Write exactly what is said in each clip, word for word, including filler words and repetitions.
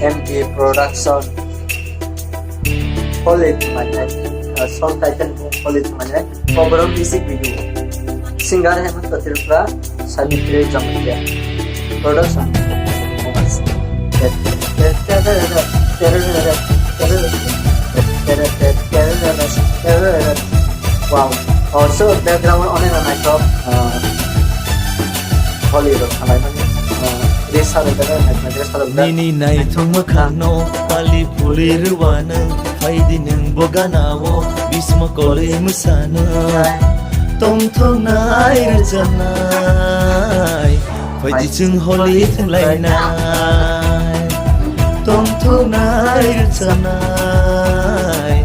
M D Production. Holi thwnglainai, uh, song title bo Holi thwnglainai. Overall music video. Singer Hemanta Tripura, Sanitri Jamatia. Production. Wow. Also background onek naithok, uh, Holi rok khlaimani, uh, dress rok, naithok dress rok. Nini naithok mwkhangno pali puli rwano, phaidi nwng bo ganao bismo kolwi mwsano. Tongthoknai rwchapnai, phaidi chwng Holi thwnglainai. Tongthoknai rwchapnai,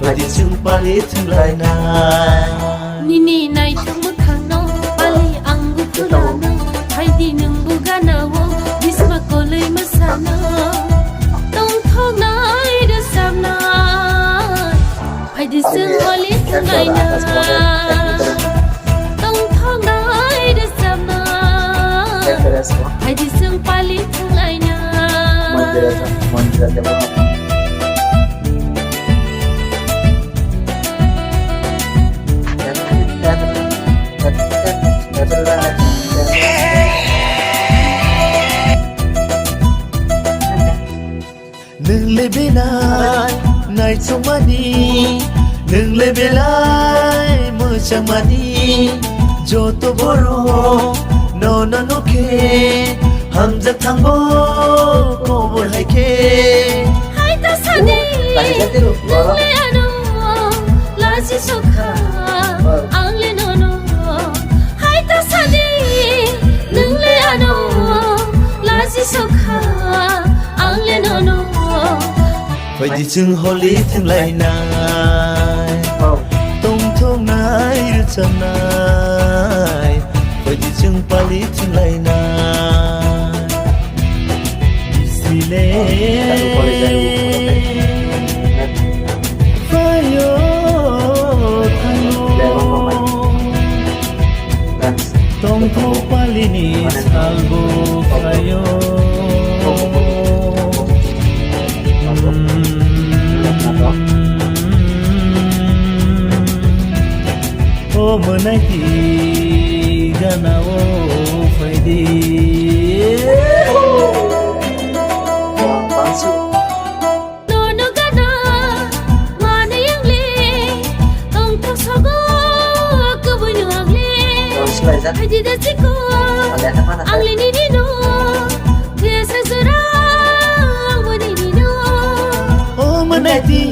phaidi chwng pali thwnglainai. Nini naithok mwkhangno pali ang bukhulano, phaidi nwng bo ganao bisma kolwi mwsano. Tongthoknai rwchapnai, phaidi chwng Holi thwnglainai. Tongthoknai rwchapnai, phaidi chwng pali thwnglainai. Nwng le belai naithokmani, nwng le belai mwchangmani, joto borok nono nukhe hamjak thango kobor hai khe. Hai ta sadi, nwng le ano lachi sokha, ang le nono. Hai ta sadi, nwng le ano lachi sokha, ang le nono. Phaidi chwng Holi thwnglainai, tongthoknai rwchapnai, phaidi chwng pali thwnglainai. Bisile phaio thango. Tongthok palini salbo phaio. O mwnaiti ganao phaidi. Nono gana manwi ang le, tongthok sogo kubui no ang le. Phaidi da chiko, ang le nini no, thwiya sa jora, ang bo nini no. O mwnaiti,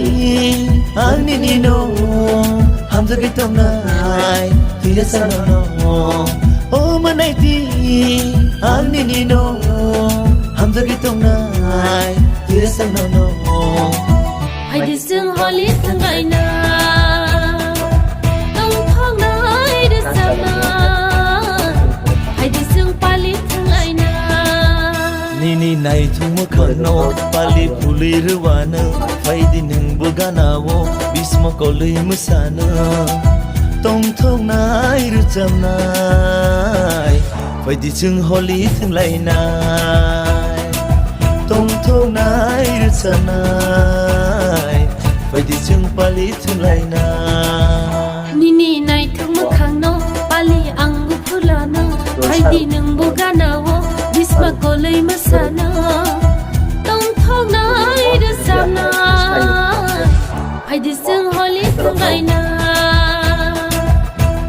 ang nini no, hamjagwi tongnai, thwiya sa nono. O mwnaiti, ang nini no, hamjagwi tongnai, thwiya sa nono. Phaidi chwng Holi thwnglaina, tongthoknai rwchapna. Phaidi chwng pali thwnglaina. Nini naithok mwkhangno pali puli rwano, phaidi nwng bo ganao bismo kolwi mwsano. Tongthoknai rwchapnai, phaidi chwng Holi thwnglainai. Tongthoknai rwchapnai, phaidi chwng pali thwnglainai. Nini naithok mwkhangno pali ang bukhulano, phaidi nwng bo ganao bisma kolwi mwsano. Tongthoknai rwchapnai, phaidi chwng Holi thwnglaina.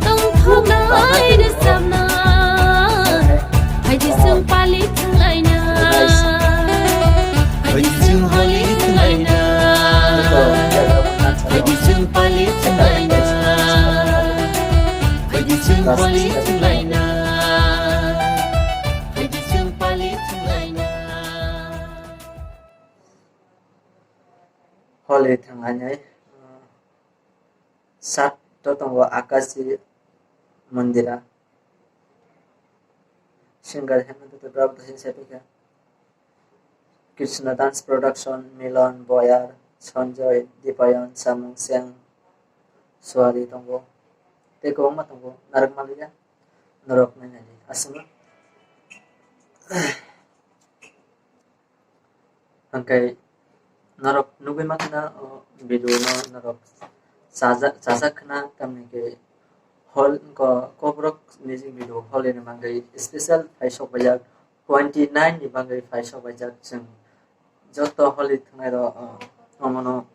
Tongthoknai rwchapna, phaidi chwng pali thwnglaina. Phaidi chwng Holi thwnglaina. Phaidi chwng pali thwnglaina. Phaidi chwng Holi thwnglaina. Phaidi chwng pali thwnglaina. Holi thwnglainai, uh, sat to tongo Akashi Mondira. Singer Hemanta Tripura, Dasin Sepika. Krishna Dance Production, Milan, Boyar, Sanjoy, Dipayan, Samung Seng, Suari tongo. Tei kwbangma tongo, narwk manliya, norok nainani aswkno. Hwnkhe norok nugwi mankha na o video no norok chajak, chajak khna, tamni khe hol ko kobrok music video hol ni bagwi special phai sok baijak, twenty nine ni bagwi phai sok baijak. Chwng joto holi thwngnai rok, o, omono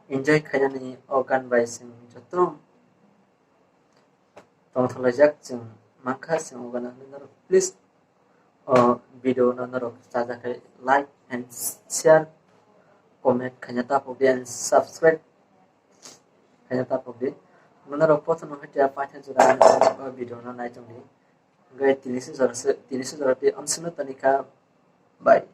enjoy khainani o gan bai chwng joto tongthokjak chwng mankha. Chwng o gana hwnwi norok please o video no norok chajak khai like and share, comment khaina tapok di and subscribe khaina tapok di. Norok pothorno hwnkhe paitha jora o video no nai tongdi. Hwnkhe tini se jora se, tini se jora tei amswkno toni kha. Bye.